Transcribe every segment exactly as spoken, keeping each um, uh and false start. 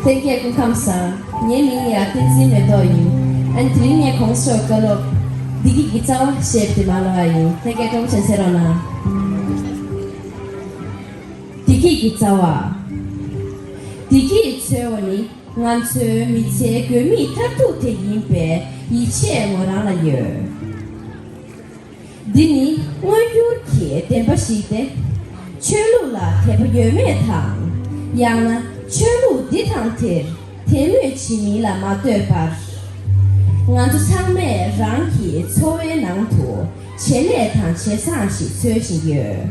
ལྷན་རྒྱས་སྐུ་ཁམས་བཟང་། ངའི་མིང་ཡ་བསྟན་འཛིན་མེ་ཏོག་ཡིན། ཨ་ནི་དེ་རིང་ངས་གོང་ཞུས་བཀའ་སློབ་བདེ་སྐྱིད་ཀྱི་རྩ་བ་ཞེས་པ་དེ་མ་ལོག་ཡ་ཡིན། ལྷན་རྒྱས་སྤྲོ་པོ་བྱས་གསན་རོགས་གནང་། བདེ་སྐྱིད་ཀྱི་རྩ་བ། བདེ་སྐྱིད་འཚོལ་བ་ནི་ང་ཚོའི་མི་ཚེའི་དགོས་དམིགས་མཐར་ཐུག་དེ་ཡིན་པས་ཡིད་ཆེས་མོ་རང་ལ་ཡོད། འདི་ནི་མངོན་གྱུར་གྱི་བདེན་པ་ཞིག་སྟེ། ཆོས་ལུགས་ལ་དད་པ་ཡོད་མེད་དང་། ཡང་ན་ཆོས་ལུགས་འདི་དང་དེར་དད་མོས་བྱེད་མིན་ལ་མ་ལྟོས་པར། ང་ཚོ་ཚང་མས་རང་གི་འཚོ་བའི་ནང་དུ་བྱེད་ལས་དང་བྱེད་བཟང་ཞིག་འཚོལ་བཞིན་ཡོད།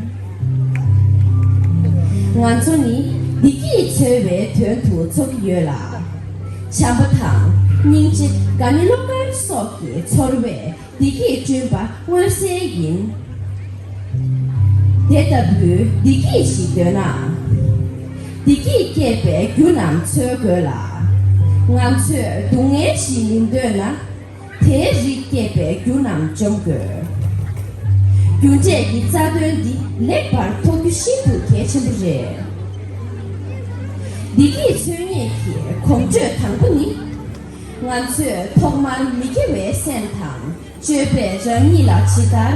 ང་ཚོ་ནི་བདེ་སྐྱིད་འཚོལ་བའི་དོན་དུ་འཚོ་གི་ཡོད་ལ། བྱམས་པ་དང་སྙིང་རྗེ། དགའ་ཉེ་བློ་དཀར་སོགས་ཀྱི་ཚོར་བས་བདེ་སྐྱིད་བསྐྲུན་པ་མངོན་གསལ་ཡིན། དེ་ལྟ་བུའི་བདེ་སྐྱིད་ཞིག་འདོད་ན། བདེ་སྐྱིད་སྐྱེད་པའི་རྒྱུ་རྣམས་འཚོལ་དགོས་ལ། ང་ཚོས་སྡུག་བསྔལ་ཞིག་མི་འདོད་ན། དེའི་རིགས་སྐྱེད་པའི་རྒྱུ་རྣམས་འཇོམས་དགོས། རྒྱུ་འབྲས་ཀྱི་རྩ་དོན་འདི་ལེགས་པར་རྟོགས་རྒྱུ་ཤིན་ཏུ་གལ་ཆེན་པོ་རེད། བདེ་སྐྱིད་འཚོལ་སྙེག་གི་གོམ་བགྲོད་དང་པོ་ནི། ང་ཚོས་ཐོག་མར་མི་དགེ་བའི་སེམས་དང་སྤྱོད་པས་རང་ཉིད་ལ་ཇི་ལྟར་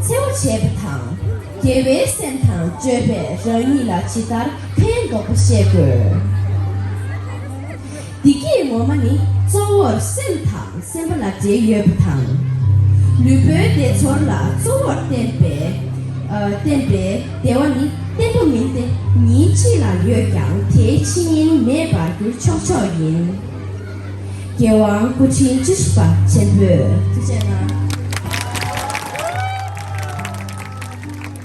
འཚེ་བ་བྱེད་པ་དང་། དགེ་བའི་སེམས་དང་སྤྱོད་པས་རང་ཉིད་ལ་ཇི་ལྟར་ཕན་འདོགས་པ་ཤེས་དགོས། བདེ་སྐྱིད་ངོ་མ་ནི་གཙོ་བོར་སེམས་དང་སེམས་པ་ལ་འབྲེལ་ཡོད་པ་དང་། ལུས་པོའི་བདེ་ཚོར་ལ་གཙོ་བོར་བརྟེན་པའི་ཨ། བརྟེན་པའི་བདེ་བ་ནི་བརྟན་པོ་མིན་ཏེ། ཉིན་གཅིག་ལ་ཡོད་ཀྱང་དེའི་ཕྱི་ཉིན་མེད་པར་གྱུར་ཆོག་ཆོག་ཡིན། རྒྱལ་དབང་སྐུ་ཕྲེང་བཅུ་བཞི་པ་ཆེན་པོས། ཐུགས་རྗེ་གནང་།